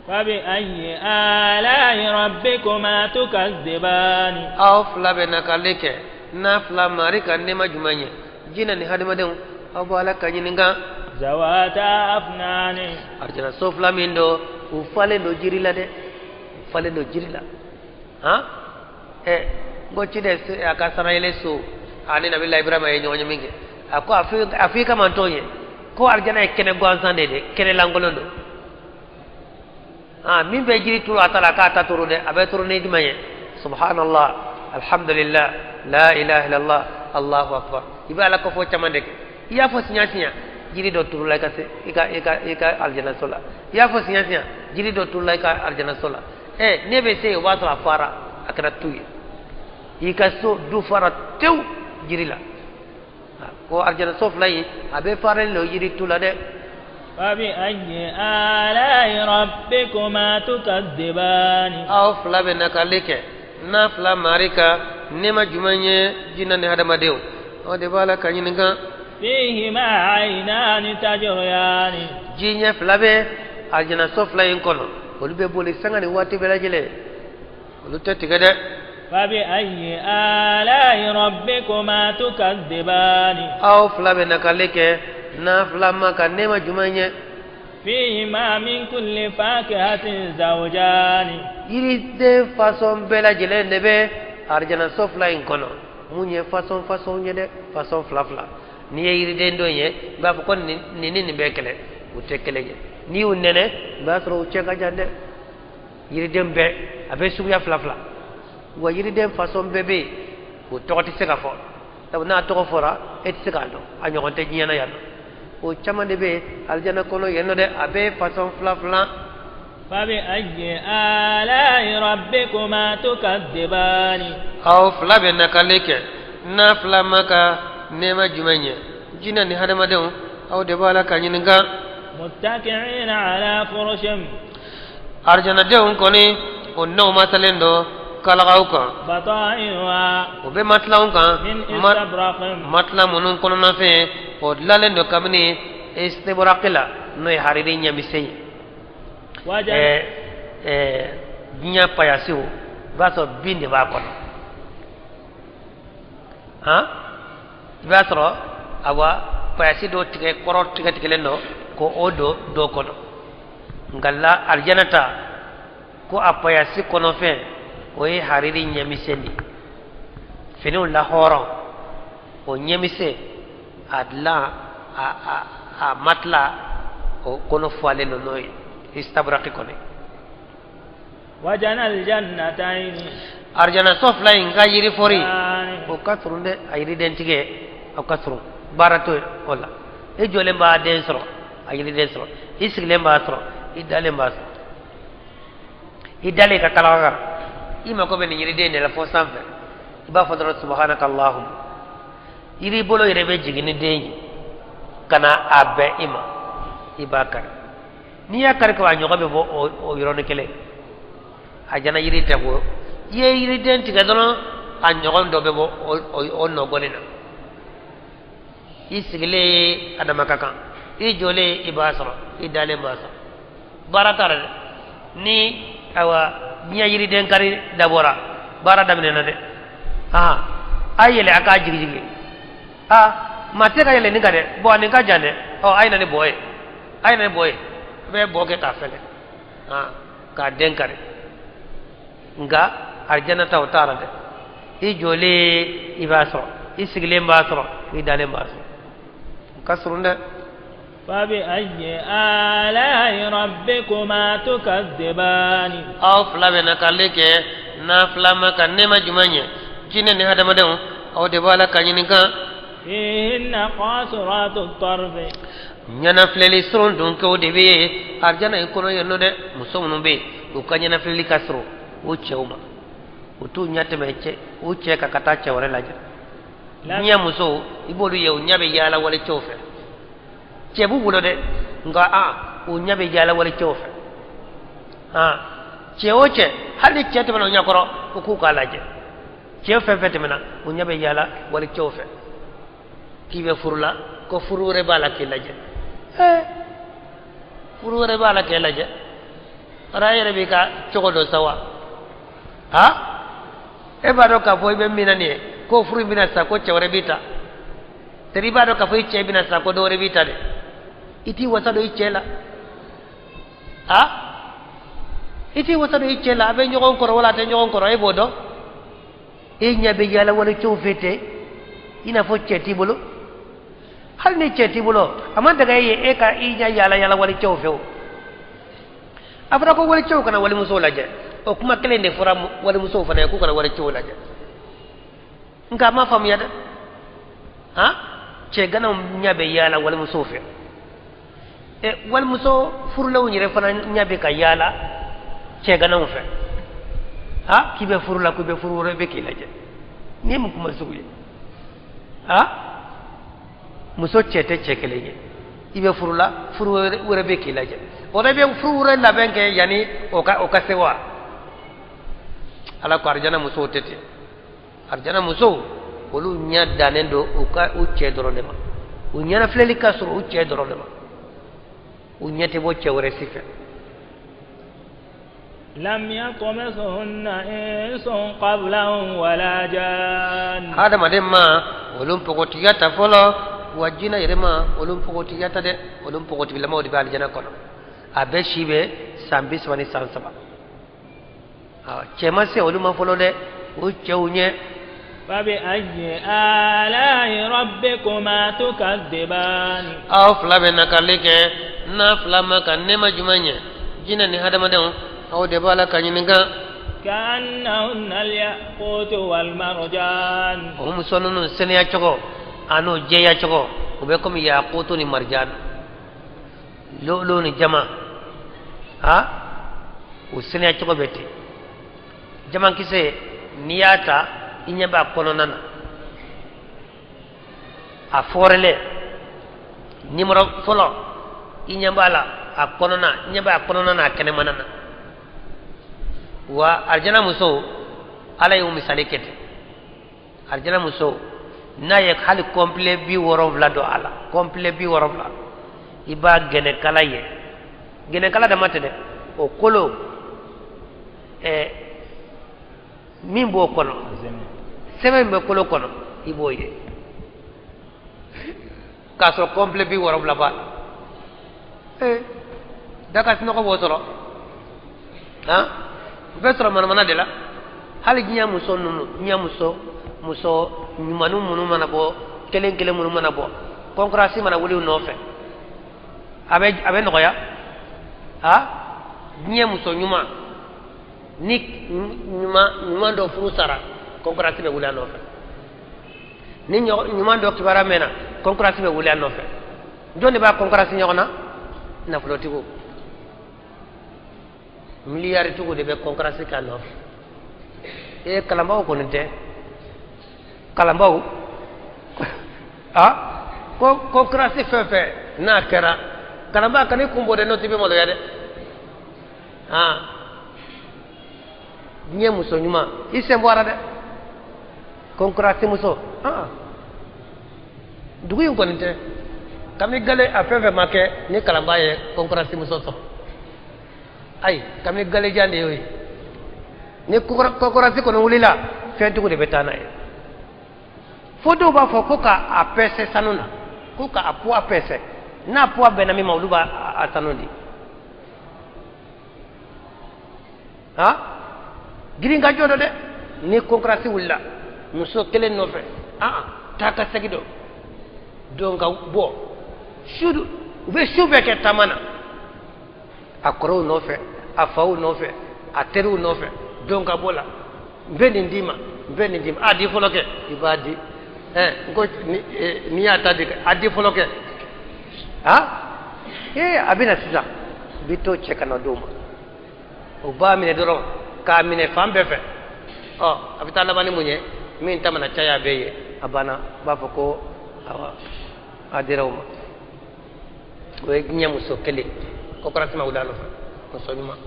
فبأي آلاء ربكما تكذبان. Aw fila bɛ nakali kɛ n'a fila mari ka nɛɛma jumɛn ye? Jinɛ ni hadamadenw, aw b'a la ka ɲininka. ذواتا أفنان. Arijana so fila min don, u falen don jiri la dɛ, u falen don jiri la. Han, ɛ, n ko ciden a ka sanayɛlɛ so ani nabila Ibrahima ye ɲɔgɔn ye min kɛ, a ko a f'i ka mantɔn ye ko arijana ye kɛnɛ gansan de ye dɛ, kɛnɛ lankolon don. Ah, min bɛ jiri turu a ta la, k'a ta turu dɛ, a bɛ turu ni jumɛn ye? Subhanallah, alhamdulillah, la ilaha illallah, Allahu akbar. I bɛ Ala kofɔ caman de kɛ. I y'a fɔ siɲɛ siɲɛ, Jiri dɔ turula i ka se i ka i ka i ka alijanaso la. I y'a fɔ siɲɛ siɲɛ, jiri dɔ turula i ka alijanaso la. Ɛ, ne bɛ se yen, o b'a sɔrɔ a fara, a kɛra tu ye. I ka so du fara tewu jiri la. Ko alijanaso fila in, a bɛɛ faralen don jiri tu la dɛ. فبأي آلاء ربكما تكذبان؟ Aw fila bɛ nakali kɛ n'a fila mari ka nɛɛma jumɛn ye, jinɛ ni hadamadenw? Aw de b'a la ka ɲininka. فيهما عينان تجريان. Ji ɲɛ fila bɛ alijanaso fila in kɔnɔ, olu bɛ boli sanga ni waati bɛɛ lajɛlen, olu tɛ tigɛ dɛ. فبأي آلاء ربكما تكذبان؟ Aw fila bɛ nakali kɛ n'a fila ma ka nɛɛma jumɛn ye? فيهما من كل فاكهة زوجان. Yiriden fasɔn bɛɛ lajɛlen de bɛ arijanaso fila in kɔnɔ. Mun ye fasɔn fasɔn ye dɛ, fasɔn fila fila. N'i ye yiriden dɔ ye, i b'a fɔ ko nin ni nin bɛɛ kɛlɛ, u tɛ kelen ye. N'i y'u nɛnɛ, i b'a sɔrɔ u cɛ ka jan dɛ. Yiriden bɛɛ a bɛ suguya fila fila wa. Yiriden fasɔn bɛɛ bɛ yen, o tɔgɔ tɛ se ka fɔ, sabu n'a tɔgɔ fɔra, e tɛ se k'a dɔn, a ɲɔgɔn tɛ diɲɛ na yan nɔ. O caman de bɛ yen alijana kɔnɔ yen nɔ dɛ, a bɛɛ fasɔn fila fila. فبأي آلاء ربكما تكذبان؟ Aw fila bɛ nakali kɛ n'a fila ma ka nɛɛma jumɛn ye, jinɛ ni hadamadenw? Aw de b'a la ka ɲininka. متكئين على فرش. Arijanadenw kɔni, o n'o masalen don kalagaw kan. بطائنها O bɛ matilaw kan من استبرق. Matila minnu kɔnɔnafɛn, o dilanlen don kabini istibraqi la, n'o ye hariri ɲɛmisɛn ye. وجن Ɛɛ ɛɛ, diɲɛ payasiw, i b'a sɔrɔ bin de b'a kɔnɔ. Han, i b'a sɔrɔ awa payasi dɔ tigɛ kɔrɔ tigɛ tigɛlen don ko o don dɔ kɔnɔ. Nka la alijana ta ko a payasi kɔnɔfɛn, o ye hariri ɲɛmisɛn de ye. Finiw la hɔrɔn, o ɲɛmisɛn a dilan a matila, o kɔnɔ falen don n'o ye istabraki kɔnɔ. وجنى الجنتين Arijana so fila in ka yiri fori آن. o ka surun dɛ. A yiriden tigɛ, o ka surun, baara to o la. I jɔlen b'a den sɔrɔ, a yiriden sɔrɔ, i sigilen b'a sɔrɔ, i dalen b'a sɔrɔ. I dalen ka kalaga kan, i mako bɛ nin yiriden de la fo sanfɛ, i b'a fɔ dɔrɔn subhanaka allahumma, yiri bolo yɛrɛ bɛ jigin ni den ye ka na a bɛn i ma, i b'a kari. N'i y'a kari ka ban, a ɲɔgɔn bɛ bɔ o yɔrɔnin kelen. A jana yiri tɛ ko i ye yiriden tigɛ dɔrɔn, a ɲɔgɔn dɔ bɛ bɔ o nɔgɔnin na. I sigilen a dama ka kan, i jɔlen i b'a sɔrɔ, i dalen b'a sɔrɔ, baara t'a la dɛ. Ni ayiwa diɲɛ yiriden kari dabɔra, baara daminɛna dɛ. Ahan, a ye yɛlɛ, a k'a jigi jigi. Aa, maa tɛ ka yɛlɛ nin kan dɛ. Bɔn, nin ka jan dɛ. Ɔ, a ye na ni bɔ ye, a ye na ni bɔ ye. A bɛ bɔ kɛ k'a fɛlɛ, han, k'a den kari. Nka arijana ta, o t'a la dɛ. I jɔlen i b'a sɔrɔ, i sigilen b'a sɔrɔ, i dalen b'a sɔrɔ, o ka surun dɛ. فبأي آلاء ربكما تكذبان؟ Aw fila bɛ nakali kɛ n'a fila ma ka nɛɛma jumɛn ye, jinɛ ni hadamadenw? Aw de b'a la ka ɲininka. فيهن قاصرات الطرف. Ɲɛnafilɛli surun dunkɛw de bɛ yen arijana in kɔnɔ yen nɔ dɛ. Muso minnu bɛ yen, u ka ɲɛnafilɛli ka surun o cɛw ma, u t'u ɲɛ tɛmɛ cɛ u cɛ kan ka taa cɛ wɛrɛ lajɛ. لا Diɲɛ musow, i b'olu ye, u ɲɛ bɛ yaala wali cɛw fɛ. Cɛ b'u bolo dɛ, nka a u ɲɛ bɛ yaala wali cɛw fɛ. Han, cɛ o cɛ, hali ni cɛ tɛmɛna u ɲɛkɔrɔ, u k'u k'a lajɛ. Cɛ fɛn fɛn tɛmɛna, u ɲɛ bɛ yaala wali cɛw fɛ. K'i bɛ furu la, ko furu wɛrɛ b'a la k'i lajɛ. Ɛɛ, furu wɛrɛ b'a la k'e lajɛ, ara yɛrɛ b'i ka cogo dɔ sa wa. Ha, e b'a dɔn k'a fɔ i bɛ min na nin ye, ko furu in bɛna sa, ko cɛ wɛrɛ b'i ta. Tari i b'a dɔn k'a fɔ i cɛ bɛna sa, ko dɔ wɛrɛ b'i ta dɛ. I t'i wasa don i cɛ la. Ha, i t'i wasa don i cɛ la. A bɛ ɲɔgɔn kɔrɔ wala a tɛ ɲɔgɔn kɔrɔ, e b'o dɔn. E ɲɛ bɛ yaala wali cɛw fɛ ten, i n'a fɔ cɛ t'i bolo. Hali ni cɛ t'i bolo, a ma daga e ye e ka i ɲɛ yaala yaala wali cɛw fɛ. O a fɔra ko wali cɛw kana walimusow lajɛ, o kuma kelen de fɔra walimusow fana ye k'u kana wali cɛw lajɛ. Nka a ma faamuya dɛ. Han, cɛ ganaw ɲɛ bɛ yaala walimusow fɛ. Ɛ, walimuso furulenw yɛrɛ fana ɲɛ bɛ ka yaala cɛganaw fɛ. Ha, k'i bɛ furu la, k'i bɛ furu wɛrɛ bɛ k'i lajɛ. Nin ye mun kuma sugu ye? Ha, muso cɛ tɛ cɛ kelen ye. I bɛ furu la, furu wɛrɛ bɛ k'i lajɛ. O de bɛ furu wɛrɛ labɛn kɛ yanni o ka se wa. Ala ko arijana musow tɛ ten. Arijana musow, olu ɲɛ dannen don u ka u cɛ dɔrɔn de ma. U ɲɛnafilɛli ka sɔrɔ u cɛ dɔrɔn de ma. U ɲɛ tɛ bɔ cɛ wɛrɛ si fɛ. لم يطمثهن إنس قبلهم ولا جان. Hadamaden ma olu npogotigiya ta fɔlɔ, wa jinɛ yɛrɛ ma olu npogotigiya ta dɛ. Olu npogotigilamaw de bɛ alijana kɔnɔ. A bɛɛ si bɛ san 33 ni san 3. Cɛ ma se olu ma fɔlɔ dɛ, o cɛw ɲɛ. فبأي آلاء ربكما تكذبان؟ Aw fila bɛ nakali kɛ n'a fila ma ka nɛɛma jumɛn ɲɛ? Jinɛ ni hadamadenw, aw de b'a la ka ɲininka. كأنهن الياقوت والمرجان. O muso ninnu seniya cogo an'o jɛya cogo, o bɛ komi yakutu ni marijan, lolo ni jama. Ha, o seniya cogo bɛ ten. Jamankisɛ, n'i y'a ta, i ɲɛ b'a kɔnɔna na, a fɔrɛlen nimɔrɔ fɔlɔ, i ɲɛ b'a la a kɔnɔna, i ɲɛ b'a kɔnɔna na, a kɛnɛmana na. Wa arijana musow, Ala y'o misali kɛ ten. Arijana musow, n'a ye hali complet 70 don a la, complet 70, i b'a gɛnɛkala ye. Gɛnɛkala dama tɛ dɛ, o kolo min b'o kɔnɔ, sɛbɛn min bɛ kolo kɔnɔ, i b'o ye k'a sɔrɔ complet 70 b'a la. Daka sunɔgɔ b'o sɔrɔ. Han, o bɛ sɔrɔ manamana de la. Hali diɲɛ muso ninnu, diɲɛ muso ɲumannin minnu mana bɔ, kelen kelen minnu mana bɔ, concurrence mana wuli u nɔfɛ, a bɛ nɔgɔya. Ha, diɲɛ muso ɲuman ni ɲuman ɲuman dɔ furu sara, concurrence bɛ wuli a nɔfɛ. Ni ɲuman dɔ kibaruya mɛnna, concurrence bɛ wuli a nɔfɛ. Jɔn de b'a concurrence ɲɔgɔn na? Nafolotigiw, miliyaritigiw de bɛ concurrence k'a nɔfɛ. Ee, kalanbaw kɔni tɛ. Kalanbaw, a ko concurrence fɛn fɛn n'a kɛra, kalanba kana i kun bɔ dɛ, n'o tɛ i bɛ maloya dɛ. Han, diɲɛ muso ɲuman, i sen bɔra dɛ. Concurrence muso, ah, dugu in kɔni tɛ. Kabini gale a fɛn fɛn ma kɛ ni kalanba ye concurrence muso sɔrɔ, ayi, kabini galejan de y'o ye. Ni concurrence kɔni wulila, fɛntigiw de bɛ taa n'a ye. Fo dɔw b'a fɔ ko ka a pɛsɛ sanu na, ko ka a poids pɛsɛ, n'a poids bɛnna min ma, olu b'a a sanu di. Ha, girin ka jɔ dɔ dɛ. Ni concurrence wulila muso kelen nɔfɛ, ah, taa ka segin dɔ don ka bɔ su, u bɛ su bɛɛ kɛ taama na, a kɔrɔw nɔfɛ, a faw nɔfɛ, a teriw nɔfɛ, don ka bɔ la, n bɛ nin d'i ma, n bɛ nin d'i ma, a di fɔlɔ kɛ, i b'a di. Ɛ, n ko n'i y'a ta di, a di fɔlɔ kɛ. Ha, ee, a bɛ na sisan, bi t'o cɛ ka na d'o ma, o b'a minɛ dɔrɔn k'a minɛ fan bɛɛ fɛ. Ɔ, a bɛ taa laban ni mun ye? Min ta mana caya bɛɛ ye, a banna, u b'a fɔ ko awa, a dira o ma. O ye diɲɛ muso kelen concurrence ma wuli a nɔfɛ, muso ɲuman.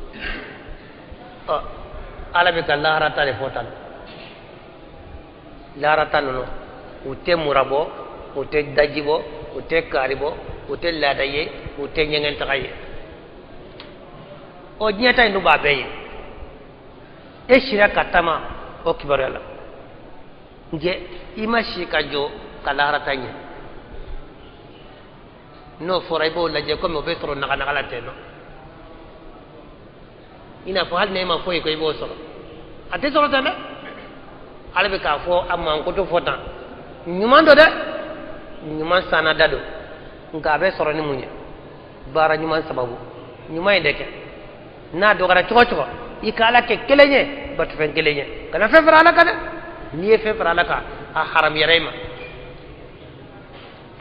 Ɔ, Ala bɛ ka lahara ta de fɔ tan. Lahara ta ninnu, u tɛ mura bɔ, u tɛ daji bɔ, u tɛ kaari bɔ, u tɛ laada ye, u tɛ ɲɛgɛn taga ye. Ɔ, diɲɛ ta in dun b'a bɛɛ ye. E sira ka taama o kibaruya la njɛ, i ma si ka jɔ ka lahara ta ɲɛ. N'o fɔra, i b'o lajɛ komi o bɛ sɔrɔ naganaga la ten nɔ, i n'a fɔ hali n'e ma foyi ko i b'o sɔrɔ, a tɛ sɔrɔ ten dɛ. Ala bɛ k'a fɔ a mankoto fɔ tan. Ɲuman don dɛ, ɲuman sanna da don, nka a bɛ sɔrɔ ni mun ye? Baara ɲuman sababu. Ɲuman in de kɛ, n'a dɔgɔyara cogo o cogo, i ka Ala kɛ kelen ye, batofɛn kelen ye, kana fɛn fara Ala kan dɛ. N'i ye fɛn fara Ala kan, a haramuyara i ma.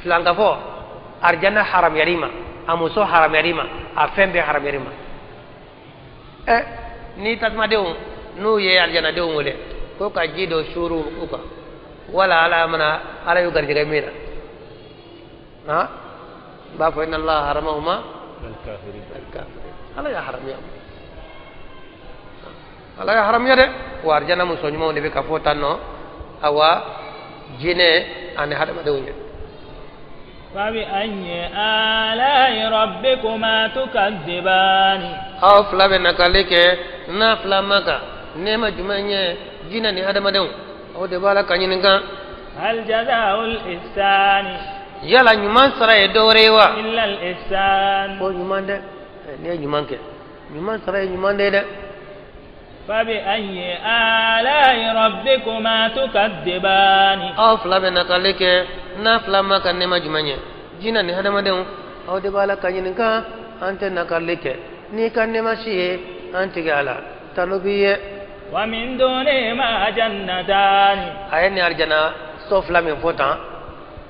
Filankafɔ, arijana haramuyara i ma. A muso haramuyar'i ma, a fɛn bɛɛ haramuyar'i ma. Ɛ, ni tasumadenw n'u ye alijanadenw wele ko ka ji dɔ suuru u kan, wala ala mana ala y'u garijɛgɛ min na, han n b'a fɔ inna allaha haramahuma alkafirin, ala y'a haramuya, ala y'a haramuya dɛ. Wa arijana muso ɲumanw de bɛ ka fɔ tan nɔ, awa jinɛ ani hadamadenw ye. فبأي آلاء ربكما تكذبان. Aw fila bɛ nakali kɛ n'a fila ma kan nɛɛma jumɛn ye jinɛ ni hadamadenw? Aw de b'a la ka ɲininka. هل جزاء الإحسان Yala ɲuman sara ye dɔ wɛrɛ ye wa? إلا الإحسان. Ko ɲuman dɛ, n'i ye ɲuman kɛ, ɲuman sara ye ɲuman de ye dɛ. فبأي آلاء ربكما تكذبان. Aw fila bɛ nakali kɛ n'a fila ma ka nɛɛma jumɛn ye jinɛ ni hadamadenw? Aw de b'a la ka ɲininka. An tɛ nakali kɛ n'i ka nɛɛma si ye an tigɛ a la, tanu b'i ye. ومن دونهما جنتان. A ye nin arijana so fila min fɔ tan,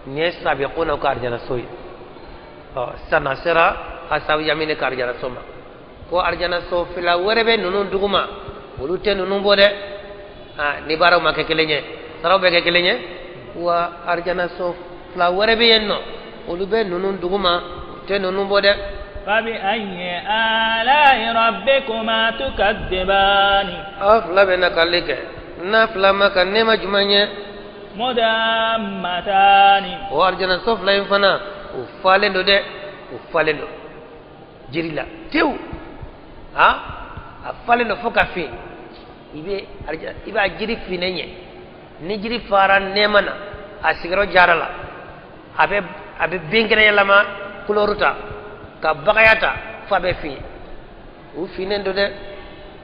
nin ye sabiquna ka arijana so ye. Ɔ, sisan a sera asabu yamini ka arijana so ma, ko arijana so fila wɛrɛ bɛ ninnu duguma, olu tɛ ninnu bɔ dɛ. Aa, ni baaraw ma kɛ kelen ye, saraw bɛ kɛ kelen ye wa? Arijana so fila wɛrɛ bɛ yen nɔ, olu bɛ ninnu duguma, u tɛ ninnu bɔ dɛ. فبأي آلاء ربكما تكذبان. Aw fila bɛ nakali kɛ n'a fila ma ka nɛɛma jumɛn ye? مدامتان. O arijana so fila in fana, u falen don dɛ, u falen don jiri la tewu. Ha, a falen don fo ka fin. I bɛ i b'a jiri finnen ye. Ni jiri fara nɛɛma na, a sigiyɔrɔ jara la, a bɛ binkɛnɛyalama kulɔru ta ka bagaya ta fo a bɛ fin. U finnen don dɛ.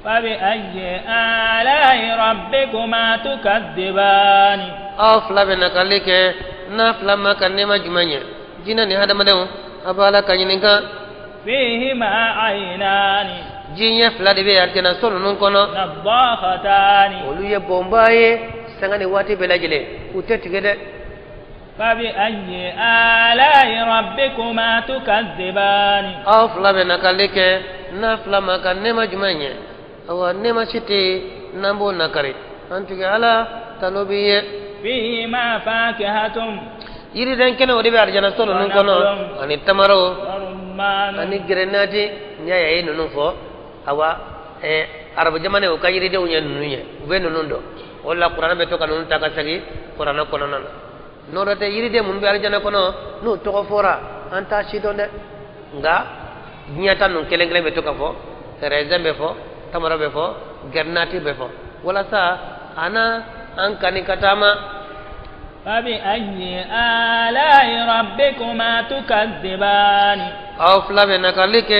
فبأي آلاء ربكما تكذبان. Aw fila bɛ nakali kɛ n'a fila ma ka nɛɛma jumɛn ye jinɛ ni hadamadenw? A b'a la ka ɲininka. فيهما عينان. Jiɲɛ fila de bɛ arijana so ninnu kɔnɔ. نضاختان. Olu ye bɔnba ye sanga ni waati bɛɛ lajɛlen, u tɛ tigɛ dɛ. فبأي آلاء ربكما تكذبان. Aw fila bɛ nakali kɛ n'a fila ma ka nɛɛma jumɛn ye? Awa, nɛɛma si tɛ yen n'an b'o nakari. An tigɛ ala, talo b'i ye. فيهما فاكهة Yiriden kɛnɛ o de bɛ arijana so ninnu kɔnɔ, ani tamaro ورمان. ani grenadi. N'i y'a ye a ye ninnu fɔ, awa arabu jamana u ka yiridenw ye ninnu ye, u bɛ ninnu dɔn. O de la kuranɛ bɛ to ka ninnu ta ka segin kuranɛ kɔnɔna na. N'o tɛ, yiriden minnu bɛ arijana kɔnɔ n'o tɔgɔ fɔra, an t'a si dɔn dɛ. Nka diɲɛ ta ninnu kelen kelen bɛ to ka fɔ, raisin bɛ fɔ, tamaro bɛ fɔ, grenade bɛ fɔ, walasa a na an kani ka taama. فبأي آلاء ربكما تكذبان. Aw fila bɛ nakali kɛ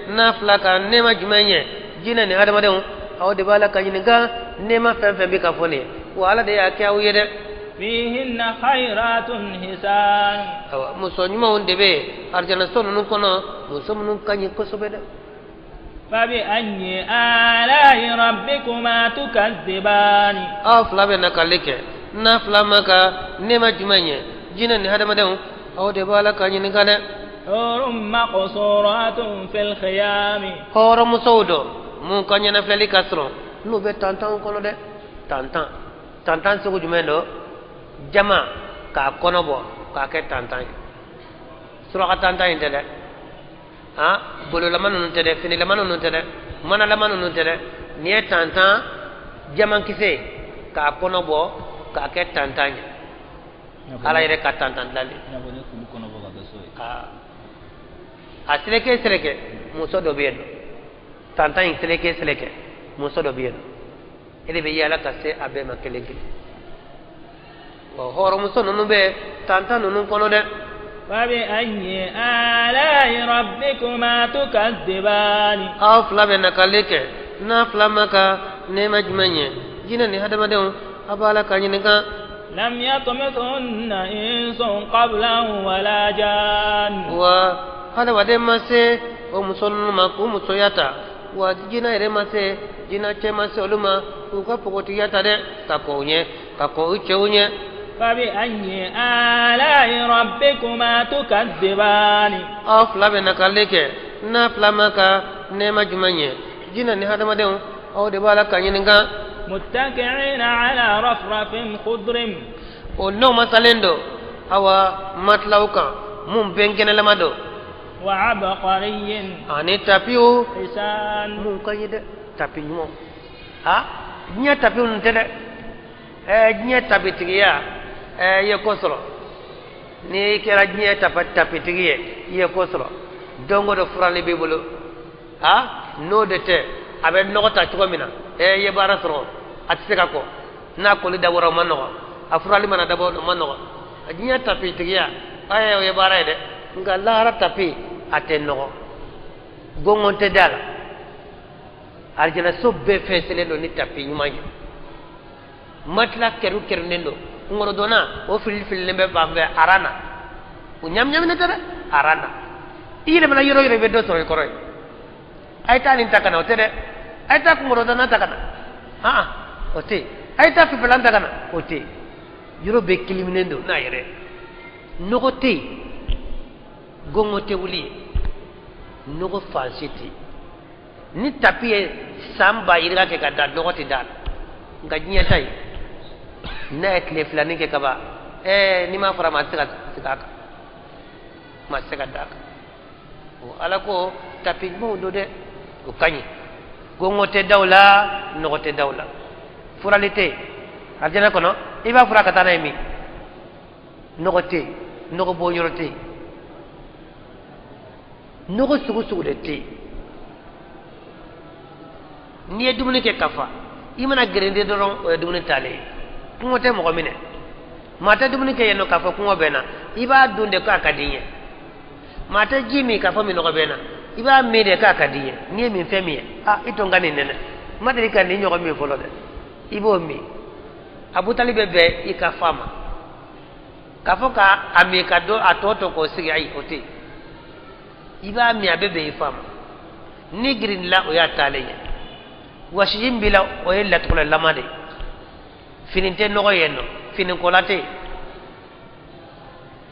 n'a fila ka nɛɛma jumɛn ye jinɛ ni hadamadenw? Aw de b'a la ka ɲininka. Nɛɛma fɛn fɛn bɛ ka fɔ nin ye wa, ala de y'a kɛ aw ye dɛ. فيهن خيرات حسان. Awa, muso ɲumanw de bɛ arijana so ninnu kɔnɔ, muso minnu ka ɲi kosɛbɛ dɛ. فبأي آلاء ربكما تكذبان. Aw fila bɛ nakali kɛ n'a fila ma ka nɛɛma jumɛn ye jinɛ ni hadamadenw? Aw de b'a la ka ɲininka dɛ. حور مقصورات في الخيام. Hɔrɔnmusow don mun ka ɲɛnafilɛli ka sɔrɔ n'u bɛ tantanw kɔnɔ dɛ. Tantan, tantan sugu jumɛn don? Jama k'a kɔnɔ bɔ k'a kɛ tantan ye. Suraka tantan in tɛ dɛ, han bololama ninnu tɛ dɛ, finilama ninnu tɛ dɛ, manalama ninnu tɛ dɛ. Nin ye tantan jamankisɛ ye k'a kɔnɔ bɔ k'a kɛ tantan ye, ala yɛrɛ ka tantan dilanlen. A seleke seleke muso dɔ bɛ yen nɔ, tantan in seleke seleke muso dɔ bɛ yen nɔ, e de bɛ yaala ka se a bɛɛ ma kelen kelen. Wa hɔrɔnmuso ninnu bɛ tantan ninnu kɔnɔ dɛ. فبأي آلاء ربكما تكذبان. Aw fila bɛ nakali kɛ n'a fila ma ka nɛɛma jumɛn ye jinɛ ni hadamadenw? A b'a la ka ɲininka. لم يطمثهن إنس قبلهم ولا جان. Wa hadamaden ma se o muso ninnu ma k'u musoya ta, wa jinɛ yɛrɛ ma se, jinɛ cɛ ma se olu ma k'u ka npogotigiya ta dɛ, ka kɔn u ɲɛ, ka kɔn u cɛw ɲɛ. فبأي آلاء ربكما تكذبان. Aw fila bɛ nakali kɛ n'a fila ma ka nɛɛma jumɛn ye? Jinɛ ni hadamadenw, aw de b'a la ka ɲininka. متكئين على رفرف خضر. O n'o masalen don awa matilaw kan mun bɛnkɛnɛlama don. وعبقري Ani tapiw حسان. Mun ka ɲi dɛ, tapi ɲuman. Ha, diɲɛ tapiw ninnu tɛ dɛ. Ɛɛ, diɲɛ tapitigiya, ɛɛ, i ye ko sɔrɔ. N'i kɛra diɲɛ tapitigi ye, i ye ko sɔrɔ. Don o don furali b'i bolo. Ha, n'o de tɛ, a bɛ nɔgɔ ta cogo min na, ɛɛ, i ye baara sɔrɔ. A tɛ se ka kɔ n'a koli dabɔra, o ma nɔgɔ. A furali mana dabɔ, o ma nɔgɔ. Diɲɛ tapitigiya, ɛɛ, o ye baara ye dɛ. Nka lahara tapi, a tɛ nɔgɔ, gɔngɔn tɛ da la. Arijanaso bɛɛ fɛnsɛlen don ni tapi ɲuman ye. Matila kɛru kɛrunen don, kungorodonna o fili fililen bɛ fan fɛ aran na, o ɲamiɲaminen tɛ dɛ, aran na. I yɛlɛmana yɔrɔ o yɔrɔ, i bɛ dɔ sɔrɔ i kɔrɔ ye. A ye taa nin ta ka na, o tɛ dɛ. A ye taa kungorodonna ta ka na, han, o tɛ yen. A ye taa fifalan ta ka na, o tɛ yen. Yɔrɔ bɛɛ kiliminen don n'a yɛrɛ, nɔgɔ tɛ yen, gɔngɔn tɛ wuli yen, nɔgɔ fan si tɛ yen. Ni tapi ye san ba yirika kɛ ka da, nɔgɔ tɛ da la. Nka diɲɛ ta ye, n'a ye tile filanin kɛ kaban, ɛɛ, n'i m'a fara, maa tɛ se ka sigi a kan, maa tɛ se ka da a kan. O Ala ko tapi ɲumanw don dɛ, o ka ɲi, gɔngɔn tɛ da o la, nɔgɔ tɛ da o la, furali tɛ yen. Alijana kɔnɔ, i b'a fura ka taa n'a ye min, nɔgɔ tɛ yen, nɔgɔ bɔ yɔrɔ tɛ yen, nɔgɔ sugu sugu de tɛ yen. N'i ye dumuni kɛ ka fa, i mana gerende dɔrɔn, o ye dumuni taalen ye. Kɔngɔ tɛ mɔgɔ minɛ, maa tɛ dumuni kɛ yen nɔ k'a fɔ kɔngɔ bɛ n na. I b'a dun de k'a ka di n ye. Maa tɛ ji min k'a fɔ minɔgɔ bɛ n na. I b'a min de k'a ka di n ye. N'i ye min fɛn min ye, a i to n ka nin nɛnɛ, n ma deli ka nin ɲɔgɔn min fɔlɔ dɛ, i b'o min. A butali bɛ bɛn i ka fa ma. K'a fɔ ka a min ka dɔ a tɔ to k'o sigi, ayi, o tɛ yen. I b'a min, a bɛ bɛn i fa ma. Ni girindila, o y'a taalen ye. Wasiji min b'i la, o ye latigɛlama de ye. Fini tɛ nɔgɔ yen nɔ, fini kola tɛ yen.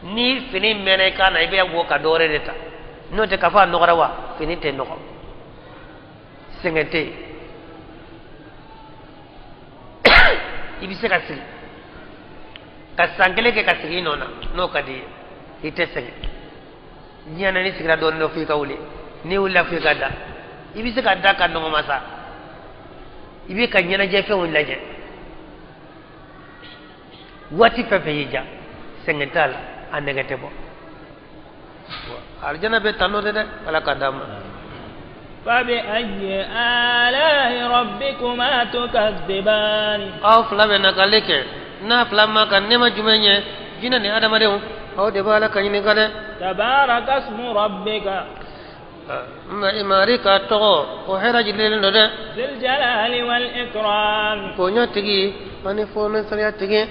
Ni fini mɛnna i kan na, i bɛ bɔ ka dɔ wɛrɛ de ta. N'o tɛ, k'a fɔ a nɔgɔra wa, fini tɛ nɔgɔ, sɛgɛn tɛ yen. I bɛ se ka sigi ka san kelen kɛ ka sigi i nɔ na, n'o ka di i ye, i tɛ sɛgɛn. Diɲɛ na, n'i sigira dɔɔnin dɔ, f'i ka wuli. N'i wulila, f'i ka da. I bɛ se ka da ka nɔgɔma sa, i bɛ ka ɲɛnajɛfɛnw lajɛ waati fɛn fɛn y'i diya, sɛgɛn t'a la, a nɛgɛ tɛ bɔ. Arijana bɛ tan n'o tɛ dɛ, Ala ka d'an ma. فبأي آلاء ربكما تكذبان. Aw fila bɛ nakali kɛ n'a fila ma ka nɛɛma jumɛn ye? Jinɛ ni adamadenw, aw de b'a la ka ɲininka dɛ. تبارك اسم ربك. Mari ka tɔgɔ o hɛrɛ jigilen don dɛ. ذي الجلال والإكرام. Bonya tigi ani fɔnɔ sariya tigi.